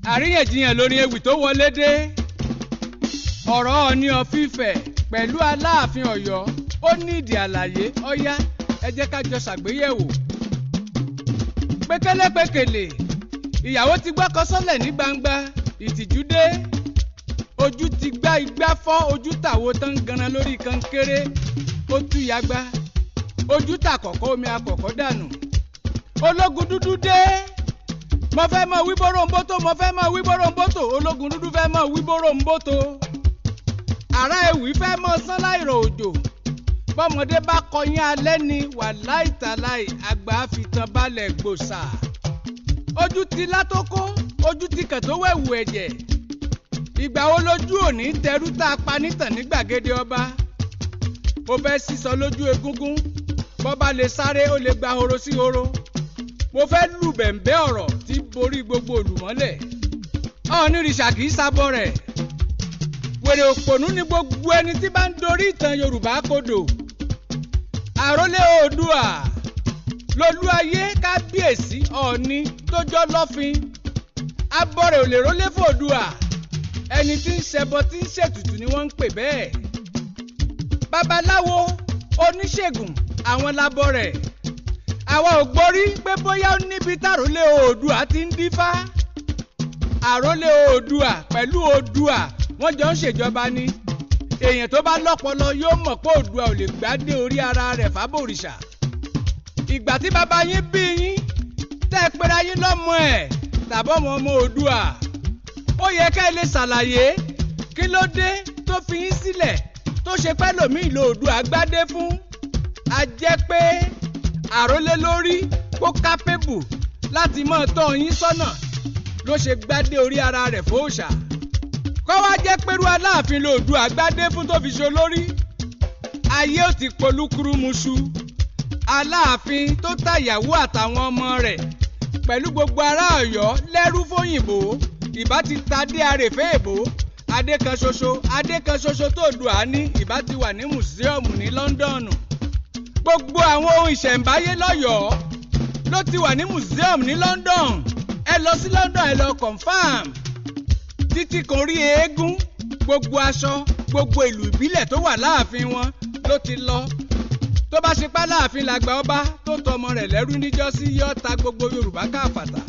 Àríyànjiyàn lórí ewì tó wọlé dé. Ọ̀rọ̀ Ọọ̀ni of Ifẹ̀ pẹ̀lú Aláàfin Ọ̀yọ́ ó ní ìdí àlàyé. Ọ̀yá, ẹ jẹ́ ká jọ ṣàgbéyẹ̀wò. Pékélépékèlè ìyàwó ti gbọ́kọ sọ́lẹ̀ ní gbangba, ìtìjú dé. Ojú ti gbá igbá fọ́, ojú tàwo tán ganan lórí kankéré, ó tú yagba. Ojú tà kọ̀kọ́ omi akọ̀kọ́ dànù. Ológun dúdú dé. Mo fẹ́ mọ wí bóròǹbótò, mo fẹ́ mọ wí bóròǹbótò, ológun dúdú fẹ́ mọ wí bóròǹbótò. Àrá ewì fẹ́ mọ sán láìrọ̀ òjò. Bọ́mọdé bá kọyán alẹ́ ni wàláìtàláì àgbà fi tan balẹ̀ gbòòsà. Ojú ti látókó, ojú ti kàn tó wẹ̀wù ẹ̀jẹ̀. Ìgbà wo lójú òní tẹrú tá a pa nítàn ní gbàgede ọba? Mo fẹ́ sísọ lójú egúngún, bọ́ba lè sáré ó lè gba horo sí horo. Mo fẹ́ lù bẹ̀m̀bẹ́ ọ̀rọ̀ tí borí gbogbo olùmọ́lẹ̀. Ọ̀ọ́nìrìṣà kì í sábọ̀ rẹ̀. Wèrè òpònú ni gbogbo ẹni tí bá ń dorí ìtàn Yorùbá kodò. Àrólé Oòduà lolú ayé kábíyèsí Ọọ̀ni tó jọ́ lọ́fin. Abọ́rẹ̀ ò lè rólé fòdùà. Ẹni tí ń ṣẹbọ tí ń ṣètùtù ni wọ́n ń pè bẹ́ẹ̀. Babaláwo oníṣègùn àwọn labọ́ rẹ̀. Àwa ò gbórí pé bóyá ó níbi tàrólé Oòduà ti ń dífá. Àrólé Oòduà pẹ̀lú Oòduà wọ́n jọ ń ṣèjọba ni. Èèyàn tó bá lọ́pọlọ yóò mọ̀ pé Oòduà ò lè gbádé orí ara rẹ̀ fábòrìṣà. Ìgbà tí bàbá yín bí yín tẹ́ ẹ pera yín lọ́mọ ẹ̀ tàbọ̀mọ ọmọ Oòduà, ó yẹ ká ẹ lè ṣàlàyé kí ló dé tó fi yín sílẹ̀ tó ṣe pẹ́ lòmíì lo Oòduà gbádé fún. A jẹ́ pé àrólé lórí kó kápébù láti máa tọ́ yín sọ́nà ló ṣe gbádé orí ara rẹ̀ fóòṣà. Kọ́ wá jẹ́ pẹ̀lú Aláàfin lòdùà gbádé fún tó fi ṣe olórí. Ayé ò ti polúkúrúmuṣu. Aláàfin tó tàyàwó àtàwọn ọmọ rẹ̀ pẹ̀lú gbogbo ará Ọ̀yọ́ lẹ́rú fóyìnbó, ìbá ti ta dé arèfé èbó. Adé kan ṣoṣo, adé kan ṣoṣo tó dùà ní ìbá ti wà ní mùsíọ̀mù ní Lọ́ńdọ̀nù. Gbogbo àwọn ohun ìṣẹ̀ǹbáyé lọ́yọ̀ọ́ ló ti wà ní mùsíọ̀mù ní London. Ẹ lọ sí London, ẹ lọ confam. Títí kan rí eégún, gbogbo aṣọ, gbogbo ìlú ìbílẹ̀ tó wà láàfin wọn ló ti lọ. Tó bá ṣe pá láàfin làgbà ọba tó tọmọ rẹ̀ lẹ́rú níjọ́sí yọ́ ta gbogbo Yorùbá káfàtà.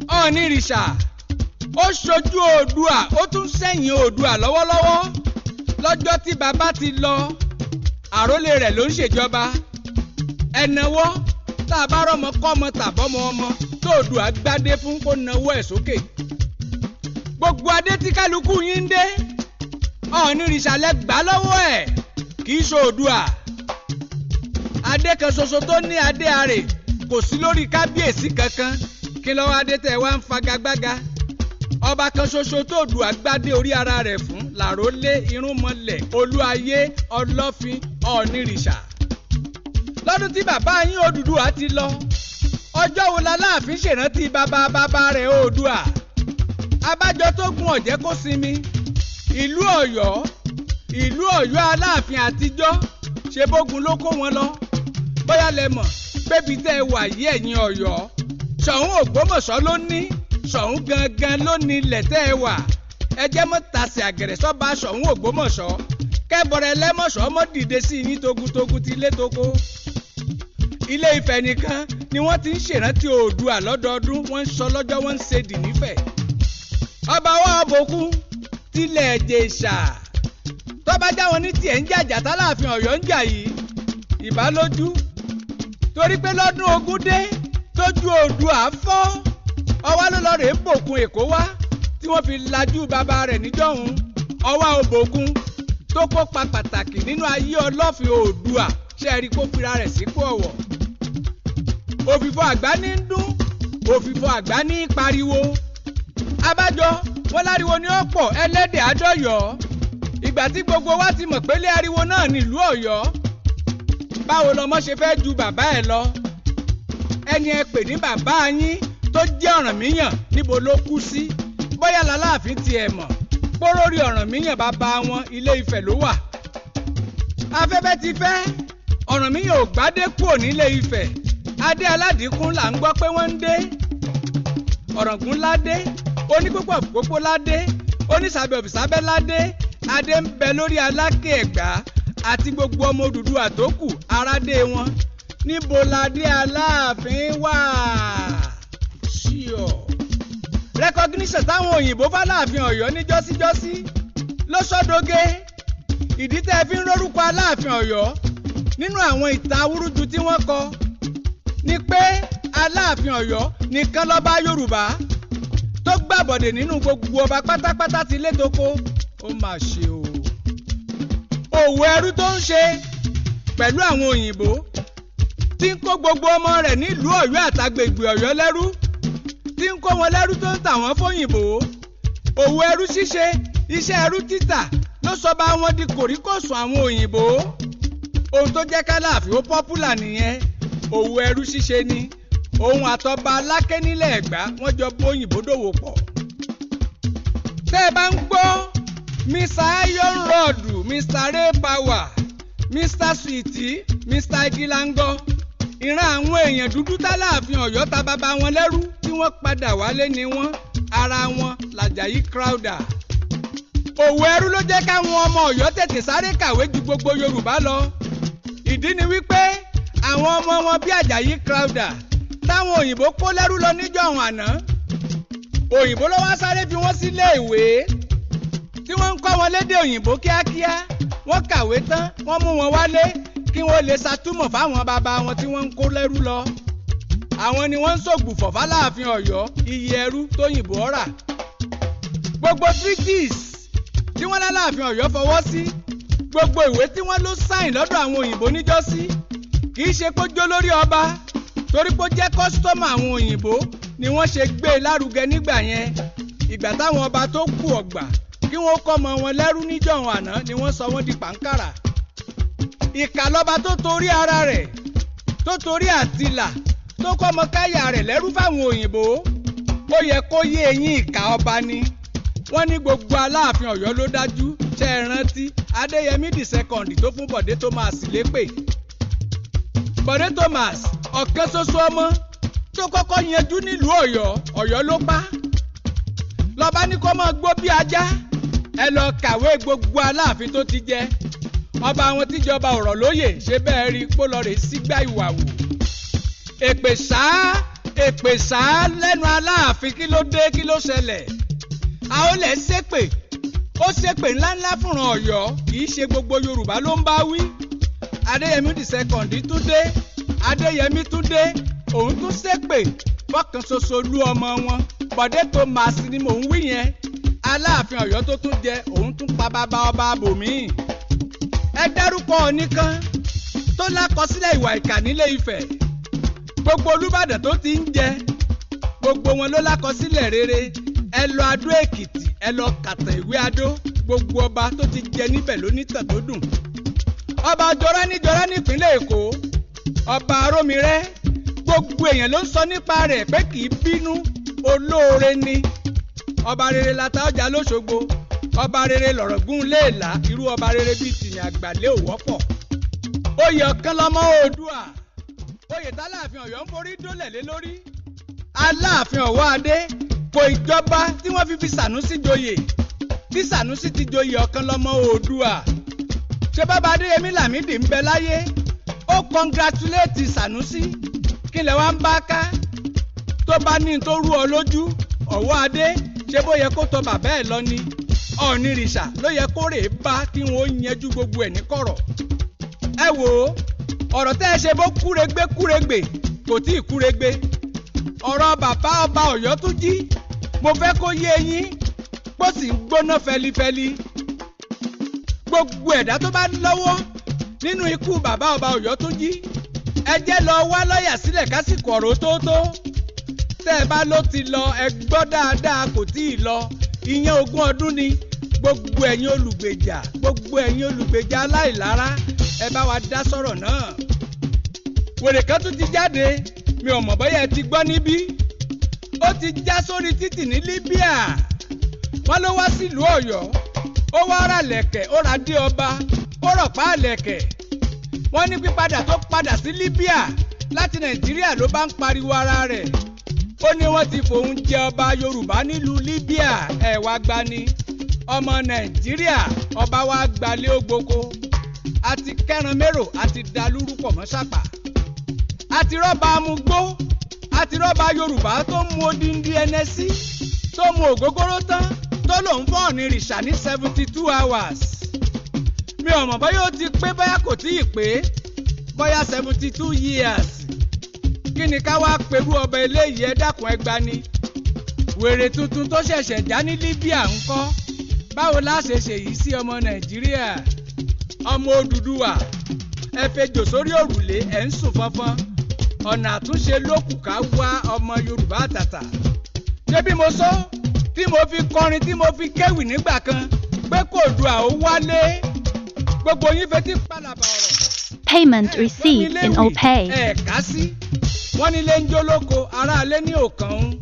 Ọ̀ọ́nìrìṣà ó ṣojú Oòduà, ó tún sẹ́yìn Oòduà lọ́wọ́lọ́wọ́. Lọ́jọ́ tí bàbá ti lọ, àrólé rẹ̀ ló ń ṣèjọba. Ẹ̀nàwọ́ tá a bá rọ́mọ kọ́mọ tàbọ́mọ ọmọ tó Oòduà gbádé fún kó nawọ́ ẹ̀ sókè. Gbogbo adé tí kálukú yín ń dé, Ọ̀ọ́nìrìṣà lẹ gbà lọ́wọ́ ẹ̀, kì í ṣe Oòduà. Adé kan ṣoṣo tó ní adé arè kò sí lórí kábíyèsí kankan. Kí lọ́wọ́ adé tẹ̀ wá ń fagagbága? Ọba kan ṣoṣo tó Oòduà gbádé orí ara rẹ̀ fún làrólé irúnmọlẹ̀ olúayé ọlọ́fin Ọ̀ọ́nìrìṣà. Lọ́dún tí bàbá yín Odùduwà ti lọ, ọjọ́ wo l'Aláàfin ṣèrántí bàbá bàbá rẹ̀ Oòduà? Abájọ tó gun ọ̀jẹ́ kó sinmi. Ìlú Ọ̀yọ́, ìlú Ọ̀yọ́ Aláàfin àtijọ́ ṣe bógun ló kó wọn lọ. Bóyá lẹ mọ̀ pébi tẹ́ ẹ wà yí ẹ̀yìn Ọ̀yọ́, Ṣọ̀ún Ògbómọ̀ṣọ́ ló ní, Ṣọ̀ún gangan ló ní ilẹ̀ tẹ́ ẹ wà. Ẹ jẹ́ mọ́ tasẹ̀ àgẹ̀rẹ̀ sọ́ba Ṣọ̀ún Ògbómọ̀ṣọ́. Kẹ́bọ̀rẹ̀ lẹ́mọ̀ṣọ́ mọ́ dìde sí yín togun-togun ti lé toko. Ilé Ifẹ̀ nìkan ni wọ́n ti ń ṣèrántí Oòduà lọ́dọọdún, wọ́n ń sọ lọ́jọ́, wọ́n ń ṣe dì nífẹ̀ẹ́. Ọba wa Ọbòkun tilẹ̀ Ìjẹ̀ṣà tọ́ba jáwọn ní tiẹ̀ ń jàjà tálàfin Ọ̀yọ́ ń jà yìí ìbá lójú. Torí pé lọ́dún ogún dé tójú Oòduà fọ́, ọwá ló lọ rèé bòkun Èkó wá tí wọ́n fi lajú bàbá rẹ̀ níjọ́hun. Ọwá Ọbòkun tó kópa pàtàkì nínú ayé Ọlọ́fin Oòduà ṣe rí kó fira rẹ̀ sípò ọ̀wọ̀. Òfìfo àgbá ní ń dún, òfìfo àgbá ní í pariwo. Abájọ wọn láriwo ní ọ̀pọ̀ ẹlẹ́dẹ̀ àdọ́yọ̀. Ìgbà tí gbogbo wa ti mọ̀ pé lé ariwo náà nílùú Ọ̀yọ́, báwo lọmọ ṣe fẹ́ ju bàbá ẹ̀ lọ? Ẹni ẹ pè ní bàbá yín tó jẹ́ Ọ̀rànmíyàn níbo ló kú sí? Bóyá l'Aláàfin tiẹ̀ mọ̀ pórórí Ọ̀rànmíyàn bàbá wọn Ilé Ifẹ̀ ló wà. Afẹ́fẹ́ ti fẹ́, Ọ̀rànmíyàn ò gbádé kúrò nílé Ifẹ̀. Adé aládìkún là ń gbọ́ pé wọ́n ń dé. Ọ̀ràngún ládé, Onípòpò òpópó ládé, onísàbẹ̀ òfìsàbẹ̀ ládé. Adé ń bẹ lórí Aláké Ẹ̀gbá àti gbogbo ọmọ Odùduwà tó kù aládé wọn. Níbo ládé Aláàfin wà? Ṣíọ. Recognition táwọn òyìnbó f'Aláàfin Ọ̀yọ́ ní jọ́síjọ́sí ló sọ́dọ̀gẹ́. Ìdí tẹ́ ẹ fi ń rórúkọ Aláàfin Ọ̀yọ́ nínú àwọn ìtàn awúrúju tí wọ́n kọ ni pé Aláàfin Ọ̀yọ́ nìkan lọ́ba Yorùbá tó gbàbọ̀dè nínú gbogbo ọba pátápátá ti létoko. Ó mà ṣe o. Òwò ẹrú tó ń ṣe pẹ̀lú àwọn òyìnbó tí ń kó gbogbo ọmọ rẹ̀ nílùú Ọ̀yọ́ àtàgbègbè Ọ̀yọ́ lẹ́rú, tí ń kó wọn lẹ́rú tó ń tà wọ́n fóyìnbó. Òwò ẹrú ṣíṣe, iṣẹ́ ẹrú títà ló sọ bá wọn di kòríkòsùn àwọn òyìnbó. Ohun tó jẹ́ k'Aláàfin ó popular nìyẹn. Òwò ẹrú ṣíṣe ni. Òun àtọba Aláké nílẹ̀ Ẹ̀gbá wọ́n jọ bóyìnbó dòwò pọ̀. Tẹ́ ẹ bá ń gbọ́ Mr Iron Rod, Mr Ray Power, Mr Sweetie, Mr Igilango, ìran àwọn èèyàn dúdú t'Aláàfin Ọ̀yọ́ ta bàbá wọn lẹ́rú tí wọ́n padà wálé ni wọ́n. Ara wọn l'Àjàyí Crowther. Òwò ẹrú ló jẹ́ káwọn ọmọ Ọ̀yọ́ tètè sáré kàwé ju gbogbo Yorùbá lọ. Ìdí ni wípé àwọn ọmọ wọn bí Àjàyí Crowther táwọn òyìnbó kó lẹ́rú lọ níjọ́hun àná, òyìnbó ló wá sáré fi wọ́n sílé ìwé tí wọ́n ń kọ́ wọn lédè òyìnbó kíákíá. Wọ́n kàwé tán, wọ́n mú wọn wálé kí wọ́n lè ṣàtúmọ̀ fáwọn bàbá wọn tí wọ́n ń kó lẹ́rú lọ. Àwọn ni wọ́n ń ṣògbùfọ̀ f'Aláàfin Ọ̀yọ́ iye ẹrú tóyìnbó rà. Gbogbo treaties tí wọ́n l'Aláàfin Ọ̀yọ́ fọwọ́ sí, gbogbo ìwé tí wọ́n ló sign lọ́dọ̀ àwọn òyìnbó níjọ́sí, kì í ṣe kó jó lórí ọba torí pé ó jẹ́ customer àwọn òyìnbó ni wọ́n ṣe gbé e lárugẹ nígbà yẹn. Ìgbà táwọn ọba tó kù ọ̀gbà kí wọ́n kọ́ ọmọ wọn lẹ́rú níjọ́hun àná ni wọ́n sọ wọ́n di pàǹkàrà. Ìkà lọ́ba tó torí ara rẹ̀, tó torí àtìlà, tó kọ́ ọmọ káyà rẹ̀ lẹ́rú fáwọn òyìnbó. Ó yẹ kó yé eyín, ìkà ọba ni. Wọ́n ní gbogbo Aláàfin Ọ̀yọ́ ló dájú. Ṣe é rántí Adéyẹmí the second tó fún Bọ̀dé Thomas lépè? Bọ̀dé Thomas, ọ̀kan ṣoṣo ọmọ tó kọ́kọ́ yanjú nílùú Ọ̀yọ́, Ọ̀yọ́ ló pa. Lọ́ba ní kó máa gbó bí ajá. Ẹ lọ kàwé gbogbo Aláàfin tó ti jẹ. Ọba àwọn tíjọba ọ̀rọ̀ lóyè ṣe bẹ́ẹ̀ rí pólọ́rẹ̀ sígbà ìwà wò. Èpè sáá, èpè sáá lẹ́nu Aláàfin. Kí ló dé? Kí ló ṣẹlẹ̀? Àólẹ̀ ṣépè, ó ṣépè ńláńlá fúnran Ọ̀yọ́. Kì í ṣe gbogbo Yorùbá ló ń bá wí. Adéyẹmí the second tún dé, Adéyẹmí tún dé, òun tún ṣépè fọkàn ṣoṣo lú ọmọ wọn. Bọ̀dé Thomas ni mò ń wí yẹn. Aláàfin Ọ̀yọ́ tó tún jẹ, òun tún pa bàbá ọba abòmíì. Ẹ dárúkọ ọ̀nìkan tó lákọsílẹ̀ ìwà ìkà nílé Ifẹ̀. Gbogbo Olúbàdàn tó ti ń jẹ, gbogbo wọn ló lákọsílẹ̀ rere. Ẹ lọ Adó Èkìtì, ẹ lọ kàtàn ìwé Adó, gbogbo ọba tó ti jẹ níbẹ̀ ló nítàn tó dùn. Ọba jọra níjọra nípínlẹ̀ Èkó, ọba Arómirẹ́, gbogbo èèyàn ló ń sọ nípa rẹ̀ pé kì í bínú, olóore ni. Ọba rere lata ọjà lóṣogbo, ọba rere lọ̀rọ̀gún léèlà. Irú ọba rere bíi tìyàn àgbàlẹ̀ ò wọ́pọ̀. Oyè ọ̀kan lọ́mọ Oòduà, oyè tálàfin Ọ̀yọ́ ń forí dólẹ̀ lé lórí. Aláàfin Ọ̀wọ́ Adé kò ìjọba tí wọ́n fi fi Sànúsí joyè, tí Sànúsí ti joyè ọ̀kan lọ́mọ Oòduà. Ṣé bàbá Adéyẹmí Lámìdí ń bẹ láyé? Ó congratulate Sànúsí. Kí lẹ wá ń bá ká? Tó bá ní tó rú ọ lójú, Ọ̀wọ́ Adé, ṣé bó yẹ kó tọ bàbá ẹ̀ lọ ni? Ọ̀nìrìṣà ló yẹ kó rè bá kí wọ́n yanjú gbogbo ẹ̀ ní kọ̀rọ̀. Ẹ wò ó, ọ̀rọ̀ tẹ́ ẹ ṣe bó kúregbé kúregbè kò tí ì kúregbé. Ọ̀rọ̀ bàbá ọba Ọ̀yọ́ tún jí, mo fẹ́ kó yé eyín bó sì ń gbóná fẹlifẹli. Gbogbo ẹ̀dá tó bá lọ́wọ́ nínú ikú bàbá ọba Ọ̀yọ́ tún jí, ẹ jẹ́ lọ wá lọ́ọ̀yà sílẹ̀ kásìkò ọ̀rọ̀ tó tó. Tẹ́ ẹ bá ló ti lọ, ẹ gbọ́ dáadáa, kò tí ì lọ. Ìyẹn ogún ọdún ni. Gbogbo ẹ̀yin olùgbèjà, gbogbo ẹ̀yin olùgbèjà aláìlára, ẹ bá wa dá sọ̀rọ̀ náà. Wèrè kan tún ti jáde, mi ò mọ̀ bóyá ẹ ti gbọ́ níbí. Ó ti já sórí títì ní Libya. Wọ́n ló wá sílùú Ọ̀yọ́, ó wá ra lẹ̀kẹ̀, ó ra dé ọba, ó rọ̀pá lẹ̀kẹ̀. Wọ́n ní pípadà tó padà sí Libya láti Nàìjíríà ló bá ń pariwo ara rẹ̀. Ó ní wọ́n ti fòun jẹ ọba Yorùbá nílùú Libya. Ẹ̀ wá gbani ọmọ Nàìjíríà, ọba wa gbalé ògbóko, àti kẹran mérò, àti dalúrú pọ̀ mọ́ ṣàpà, àti rọ́bà amúgbó, àti rọ́bà Yorùbá tó mu odindi ẹnẹsí, tó mu ògógóró tán, tó lòun fọ́ Ọ̀nìrìṣà ní 72 hours. Mi ò mọ̀ bóyá ó ti pé, bóyá kò tí ì pé, bóyá 72 years. Kí ni ká wá perú ọba eléyìí? Ẹ dákun, ẹ gbani. Wèrè tuntun tó ṣẹ̀ṣẹ̀ já ní Libya ńkọ́? Báwo la ṣe ṣèyí sí ọmọ Nàìjíríà? Ọmọ Odùduwà, ẹ fejò sórí òrùlé, ẹ̀ ń sùn fọnfọn. Ọ̀nà àtúnṣe ló kù ká wá, ọmọ Yorùbá àtàtà. Ṣé bí mo sọ tí mo fi kọrin, tí mo fi kéwì nígbà kan pé kò dùn àwọn wálé, gbogbo yín fetí pàlàbà ọ̀rọ̀. Payment received in OPay. Ẹ ká sí wọ́n nílé ń jó lóko, aráalé ní òkàn ń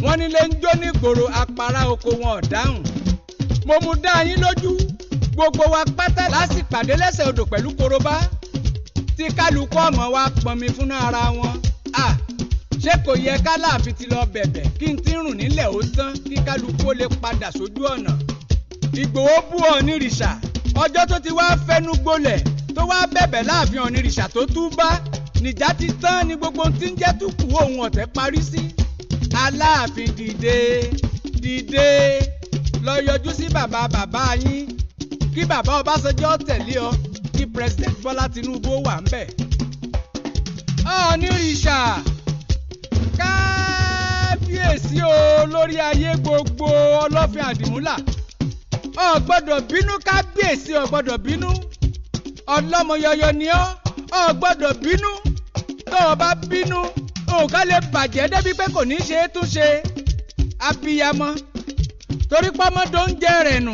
wọ́n nílé ń jó nígboro, apara oko wọn ò dáhùn. Mo mú dá yín lójú, gbogbo wa pátá lásìpàdé lẹ́sẹ̀ odò pẹ̀lú korobá tí kálukú ọmọ wa pọnmi fúnra ara wọn. À ṣé kò yẹ káláàfin ti lọ bẹ̀bẹ̀ kí n ti rùn nílẹ̀ ó tán, kí kálukú ó lè padà sójú ọ̀nà? Ìgbòho bú Ọ̀nìrìṣà. Ọjọ́ tó ti wá fẹnu gbolẹ̀, tó wá bẹ̀bẹ̀ láàfin Ọ̀nìrìṣà, tó tú bá nìjà ti tán ni gbogbo ohun tí ń jẹ́ túkù òun ọ̀tẹ̀ parí sí. Aláàfin, dìde, dìde, lọ yọjú sí bàbá bàbá yín, kí bàbá Ọbásanjọ́ tẹ̀lé ọ, kí President Bọ́lá Tinubu wà ń bẹ̀. Ọ̀nìrìṣà, kábíyèsí o, lórí ayé gbogbo, Ọlọ́fin Àdìmúlà, ò gbọ́dọ̀ bínú. Kábíyèsí, ò gbọ́dọ̀ bínú. Ọlọ́mọyọyọ ni ọ́, ò gbọ́dọ̀ bínú. Tó o bá bínú, nǹkan lè bàjẹ́ débi pé kò ní ṣe é túnṣe. Abiyamọ torí pọ́mọdé oúnjẹ rẹ̀ nù,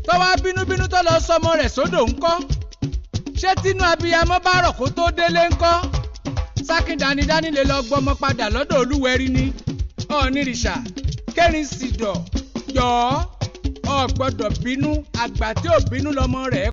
tó wá bínúbínú tó lọ sọmọ rẹ̀ sódò ńkọ́? Ṣé tínú abiyamọ bá rọ̀ kó tó délé ńkọ́? Sákìndanidání lè lọ gbọmọ padà lọ́dọ̀ olúwẹ̀rí ni. Ọ̀nìrìṣà kẹrin sì dọ̀ jọ̀ọ́, ò gbọ́dọ̀ bínú. Àgbà tí ò bínú lọmọ rẹ̀.